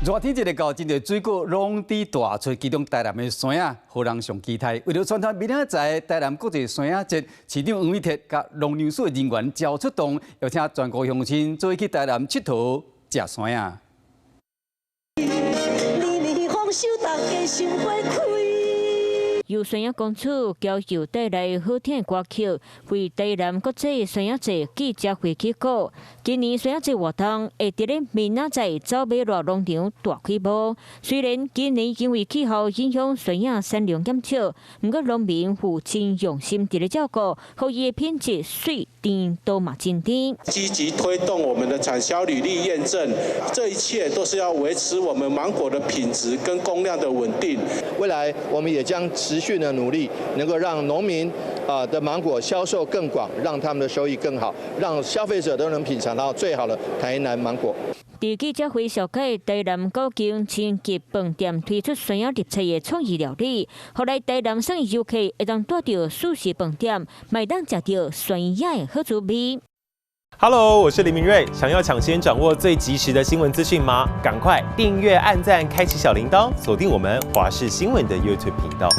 熱天一日到，真濟水果攏佇大出，其中台南的山仔，予人上期待。為著宣傳明仔載台南國際山仔節，市長黃偉哲佮農糧署的人員齊出動，邀請全國鄉親做伙去台南𨑨迌食山仔。豐收，大家心花開。由山仔公主交友帶來好聽的歌曲，為台南國際山仔節記者會起鼓。今年山仔節活動會佇咧明仔載走馬瀨農場大開幕。雖然今年因為氣候影響山仔產量減少，毋過農民有真用心佇咧照顧，予伊的品質媠甜都嘛真甜。積極推動我們的產銷履歷驗證，這一切都是要維持我們芒果的品質跟工量的穩定。未來我們也將持續的努力，能夠讓農民啊的芒果銷售更廣，讓他們的收益更好，讓消費者都能品嘗到最好的台南芒果。佇記者會紹介台南高雄星級飯店推出山仔入菜的創意料理，予來台南耍的遊客會當帶著素食飯店，嘛會當食著山仔的好滋味。 Hello，我是林明瑞，想要搶先掌握最及時的新聞資訊嗎？趕快訂閱、按讚、開啟小鈴鐺，鎖定我們華視新聞的 YouTube 頻道。